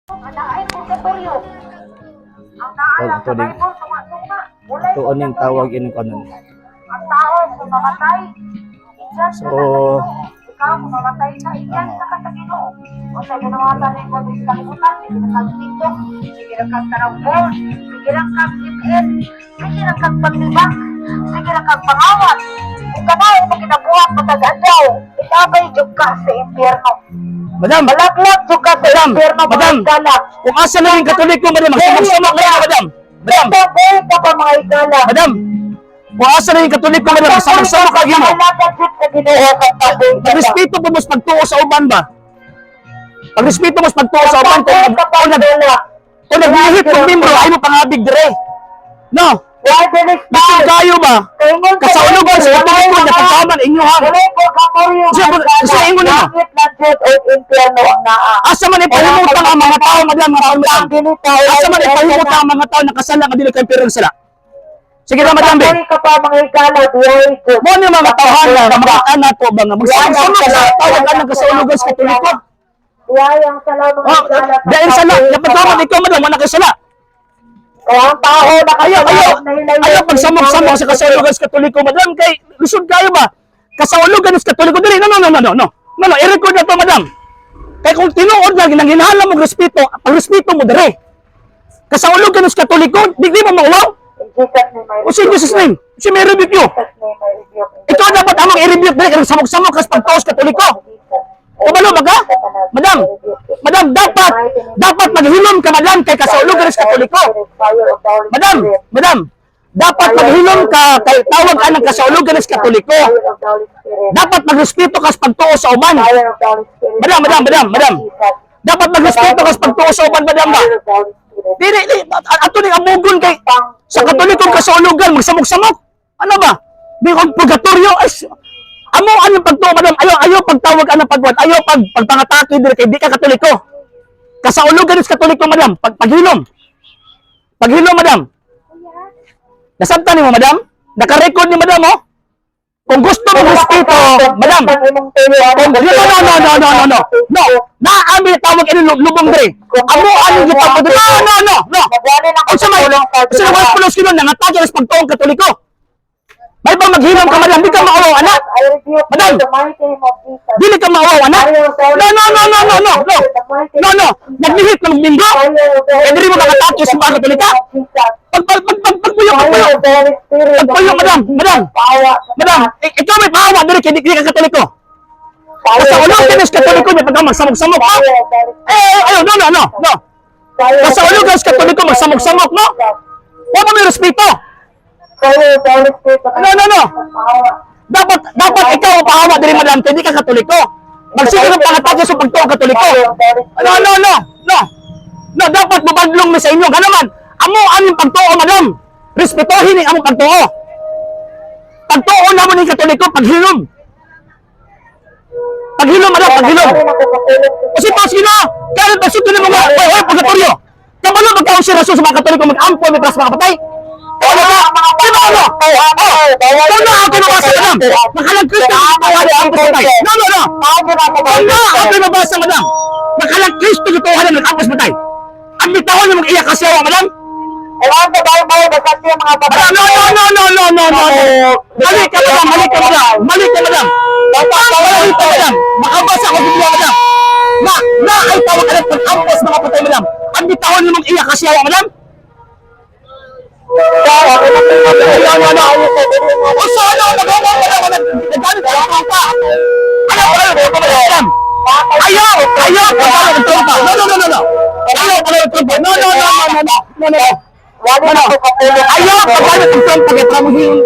Ang purgatorio. Ang naa lang Ito sa din. Bible, tunga-tunga. Walay Ito ang purgatorio. tawag ini kanon. Ang tao kung mamatay, i-judge So, ka sa Ginoo. Ikaw kung mamatay ka, i-judge ano? ka sa Ginoo. O sa ginawa ni mo sa kalibutan, sige na kag TikTok, sige na kag tarawbol, sige lang kag ML, sige lang kag paglibak, sige lang kag pangawat. Kung kanay mo ginabuhat matag adlaw, ilabay jud ka sa impyerno. Madam, Malaglag jud ka sa Madam, impyerno, mga madam. higala. Kung asa na yung Katoliko, madam, magsamok-samok kayo, madam. Madam, Buhay ka pa, mga higala. Madam, kung asa na yung Katoliko, madam, magsamok-samok kayo mo. Malaglag jud sa Ginoo kang pabuhay ka pa. Pagrespeto po mo sa pagtuo sa uban ba? Pagrespeto mo sa pagtuo sa uban, kung naglihit kong membro, ay mo pangabig dire. No, bisan kayo ba? Kasaulugan sa Katoliko, napagkaman inyo ha. Kasi ingon na. Asa man ipahimutang ang mga tao, madam, mga tao, madam. Asa man ipahimutang ang mga tao na kasala nga dili kay pirang sala. Sige na, madam, be. Mo ni mga tawhan na mga anak ko ba nga magsamok sa tawag anang kasaulugan sa Katoliko. Biyayang sala, mga Oh, higala. dahil sala, napagkaman ikaw, madam, wala kay sala. Kaya ang tao Ayaw, ayaw, ayaw pagsamok-samok sa kasaulugan sa Katoliko, madam, kay lusod kayo ba? Kasaulugan sa Katoliko, dili, no, no, no, no, no, no, no, no, i-record na to, madam. Kay kung tinuod lang, nanghinhala mo respeto, pagrespeto mo dire. Kasaulugan sa Katoliko, di mo mauwaw. In Jesus' name, I O si Jesus name, si may rebuke you. Jesus' name, I rebuke. Ikaw dapat among i-rebuke dire, kay samok-samok kas pagtuos Katoliko. Kabalo ba ka? Madam, madam, dapat maghilom ka, madam, kay kasaulugan sa Katoliko. Madam, madam, dapat maghilom ka kay tawag ka ng kasaulugan sa Katoliko. Dapat magrespeto ka sa pagtuo sa uban. Madam, madam, madam, madam. Dapat magrespeto ka sa pagtuo sa uban, madam ba? Dili, di, ato ni amugon kay sa Katolikong kasaulugan magsamok-samok. Ano ba? Di kong purgatorio ay amo anong pagtuo, madam? Ayaw ayaw pagtawag anang pagwad, ayaw pagpangatake diri kay di ka Katoliko. Kasaulugan sa Katoliko, madam, paghilom. Paghilom, madam. Nasabtan nimo, madam? Naka-record ni madam, oh. Kung gusto mo respeto, madam. Kung no, no, no, no, no, no, no. No, naami tawag ini lubong dre. Amo ani gitawag dre. No, no, no, no. Unsa may sa wala pulos kinon nangatake sa pagtuong Katoliko. May ba maghilom ka, madam, di ka maawaw, anak. Madam. Dili ka maawaw, anak. No, no, no, no, no, no, no. No, no. Naglihit na magminggo. Eh, dili mo makatake sa mga Katolika. Pag pag pag pag pagpuyo, pagpuyo. Pagpuyo, madam, madam. Madam, ikaw may paawa diri kay di ka Katoliko. Sa ulong kinis Katoliko may pagka magsamok-samok ka. Eh, ayo, no, no, no, no. Sa ulong kinis Katoliko magsamok-samok, no? Wala may respeto. No, no, no. Dapat ikaw ang paawa diri, madam, kay di ka Katoliko. Magsige ng pangatake sa pagtuo Katoliko. No, no, no, no. No, dapat mabadlong mi sa inyo. Ganaman, amo aming pagtuo, madam. Respetuhin ang among pagtuo. Pagtuo namo ni Katoliko, paghilom. Paghilom, madam, paghilom. Kasi pas gino, kaya pagsuto ni mga, oy, oy, purgatorio. Kabalo magkaon si Rasul sa mga Katoliko, mag-ampo, may pras mga patay. Ano ba? Di ba ano? Oh, kung na ako nabasa, madam, nakalang Kristo ang tawa ni ampo sa patay. No, no, no. Kung na ako nabasa, madam, nakalang Kristo yung tawa na nag-ampo sa patay. Ang bitawan niya mag-iyak kasi ako, madam. Madam, no, no, no, no, no, no, no, no. Mali ka, madam, mali ka, madam. Mali ka, madam. Mali ka, madam. Makabasa ako bigla, madam. Na ay tawag ka ng pag-ampos mga patay, madam. Ang bitawan niya mag-iyak kasi ako, madam. No, no, no. O so, ano, nagawa mo na, madam. Naggamit ka ng trompa. Ano, ano, ano, madam? Ayaw, ayaw, paggamit ng trompa. No, no, no, no, no. Ayaw, paggamit ng trompa. No, no, no, no, no, no, no, no. Ano? Ayaw, paggamit ng trompa, kaya para muhilon.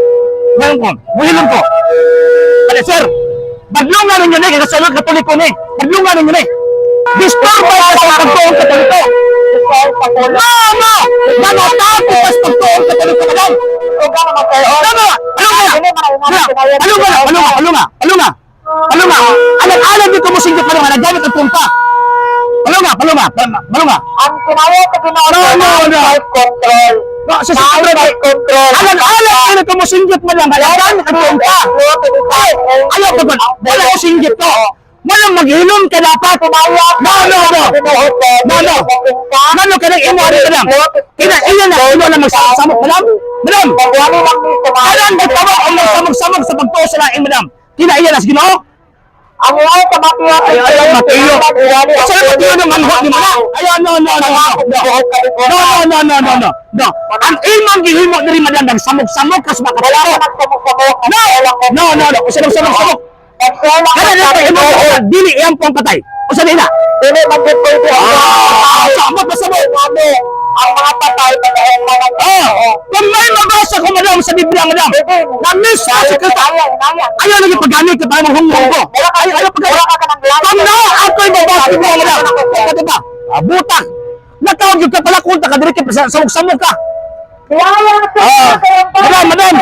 Ngayon ko, muhilon ko. Ano, sir? Badlungan ninyo ni, kaya sa Katoliko ni. Badlungan ninyo ni. Disturbo ka sa pagtuong Katoliko. No, no! Nanatako ka sa pagtuong Katoliko, madam. No, no! Ano nga? Ano nga? Ano nga? Ano nga? Ano nga? Ano nga? Alam-alam dito mo singgit pa nga, naggamit ang trompa. Palunga, palunga, palunga. Ang kinawa sa Ginoo No, no, no. Self-control. No, sa Self-control. Alam-alam dito mo singgit mo lang, naggamit ang trompa. Ay, ayaw pa ba? Wala ko singgit ko. Manang maghilom ka dapat. No, no, no. No, no. Ngano ka nang imo ari, madam? Kina iya na imo na magsamok, madam. Madam. Kanan nagtawa ang magsamok-samok sa pagtuo sa lain, madam. Kina iya na sa Ginoo. Ang uwan sa Mateo. Ay, ay, Mateo. Sa Mateo ng manghot ni mana. Ay, no, no, no, no. No, no, no, no, no, no. Ang imong gihimo diri, madam, nagsamok-samok kas Wala makatao. ka nagsamok-samok. No, no, no, no. Usa nang samok-samok. Kada na pa imo dili iyang pong patay. Usa nila. Dili man jud pwede ang Ah, samot pa samot. Ang mga patay pagayon man ang Oh, kung may mabasa ko, madam, sa Biblia, madam, na misa si Kristo, ayaw lagi paggamit ka para maghunghong ko. Ayaw, ayaw paggamit. Kung na, ako'y mabasa mo, madam. Pati ba? Ah, butak. Natawag yung ka pala kung ka diri kay samok-samok ka. Ah, madam, madam.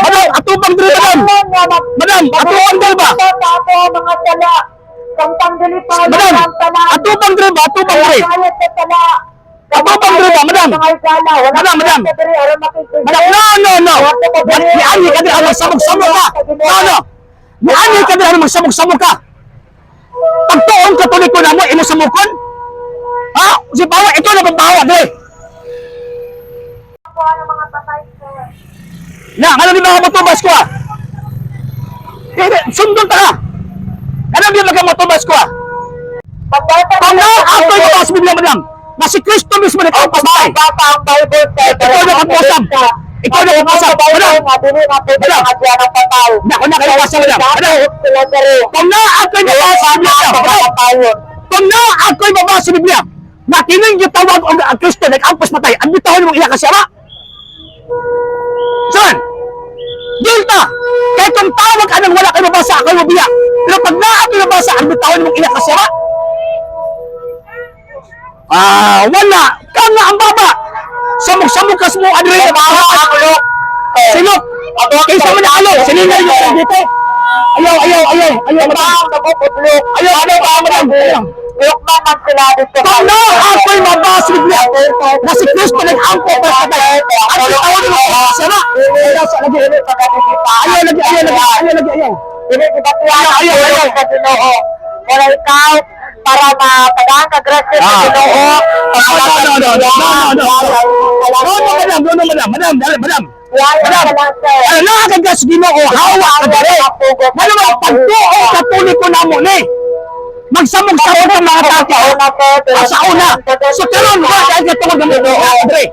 Madam, atubang diri, madam. Madam, atubang diri ba? Mga sala. Madam, atubang diri ba? Atubang diri. Atubang diri ba, madam? Madam, madam. Madam, no, no, no. Niani ka diri ang magsamok-samok ka. No, no. Niani ka diri ang magsamok-samok ka. Pagtuon Katoliko na mo, imo samukon? Ha? Si Bawa, ito na pagbawa, diri. Na, ano di mga motobas ko ah? Hindi, sundon ta ka. Ano di mga motobas ko ah? Kung na, ako'y mabasa sa Biblia, madam, na si Kristo mismo nagkampas patay. Ikaw na kapusam. Ikaw na kapusam. Madam, madam. Nako na kayo wasa, madam. Madam, kung na ako'y mabasa sa Biblia, madam. Kung na ako'y mabasa sa Biblia, na kining gitawag og ang Kristo nag-ampos patay, ang bitahon mong iya kasama. Saan? Delta! Kahit kung tawag anang wala kayo mabasa, ako'y mabiya. Pero pag naa ako'y mabasa, ang bitahon mong iya kasama. Ah, wala. Kanga ang baba. Samok-samok kas mo, Adre. Silok. Kaysa man alo, siningay mo sa dito. Ayaw, ayaw, ayaw, ayaw, madam. Ayaw, ayaw, ayaw, madam. Ayaw. Kung na ako'y mabasa sa Biblia, na si Kristo nag-angko para sa tayo. Ang bitahon mo iya kasama. Ayaw, sa lagi. Ayaw, lagi, ayaw, lagi, ayaw, lagi, ayaw. Ayaw, ayaw, ayaw. Wala ikaw para mapadahan ka grasya sa Ah. Ginoo. No, no, no, no, no, no, no. No, no, madam, no, no, madam, madam, madam, madam. Madam, ano na kagas Ginoo, hawa ka dere. Ano mga pagtuo Katoliko na mo ni. Magsamog-samog ang mga tao. Ah, sa una. So karon wa dahil ka tungod ng Ginoo, dere.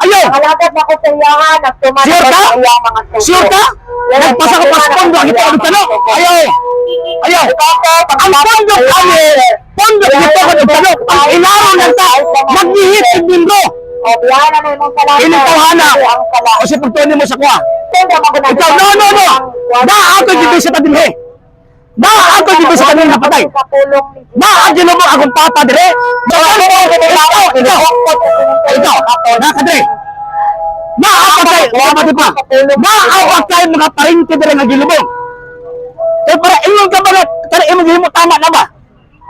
Ayaw. Pangalagad na ko sa iyahan, nagtuman Sure ako ka? sa iyang mga sugo. Sure ka? Nagpasa ka pa sa pondo, ang ito ang tano. Ayaw. Ayaw. Ang pondo kami, pondo ito ka ng tano. Ang ilaro ng tao, maghihit ang bindro. O, biyahan na mo imong sala. Initawhana. Ang sala. O siya pagtuon mo sa kuha. Sino magunang- Ikaw, no, no, no. Na ako dito sa tadinhe. Na ako dito sa tadinhe napatay. Sa pulong ni Na ang ginubong akong papa dire. Na ako, ikaw, ikaw. Ikaw, na ka dire. Na ako kay, wala pa. Na ako kay mga parinti dire nga gilubong. Kaya para ingon ka ba na, kaya imong gihimo tama na ba?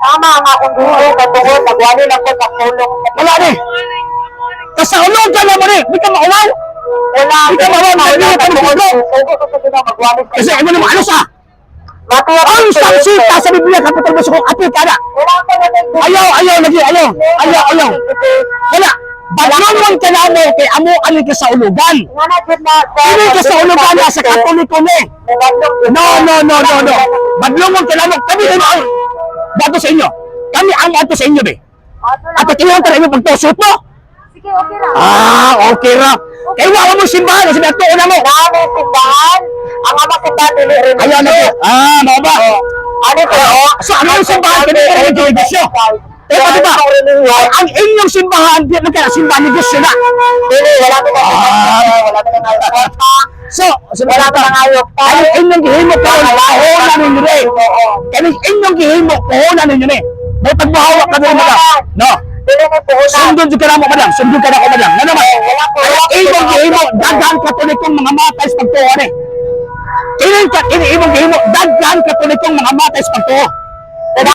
Tama ang akong gusto, katungod, nagwali lang ko sa pulong. Wala ni. Kasaulog ka na mo ni, di ka maulaw. Wala. Di ka maulaw, maulaw ka ng pulo. Sugo ko sa Ginoo, magwali sa Kasi imo na maalos ah. Mateo Ang sangsita sa Biblia, Kapitol Basa kung apil ka na. Wala ko na Ayaw, ayaw, lagi, ayaw, ayaw, ayaw. Wala. Badlongon ka na mo kay amo ani ka sa ulugan. Nga na jud na Ini ka sa ulugan na sa Katoliko ni. No, no, no, no, no. Badlongon ka na mo. Kami na ang bago sa inyo. Kami ang ato sa inyo be. At kailangan tayo imong pagtusot mo. Sige, okay ra. Ah, okay ra. Kay wa mo simbahan kasi ato na mo. Naami simbahan, ang ama simbahan dili rin. Ayaw na po. Ah, mao ba? Ano ko? So ano ang simbahan kini kay negosyo? Eh, pati ba? Ang inyong simbahan, di man kaya simbahan negosyo na. Dili, wala ko na. Ah. Wala ko na. So, so Wala pa nang ayok pa. Ay, inyong gihimo karon, puhunan ninyo ni. Kani inyong gihimo, puhunan ninyo ni. May pagbuhawa ka din, madam. No. Dili ni puhunan. Sundon jud ka namo, madam. Sundon ka nako, madam. Ano man? Wala po, Ay, wala po. imong gihimo, daghan Katolikong mga matay sa pagtuo ni. Kini ka kini imong gihimo, daghan Katolikong mga matay sa pagtuo.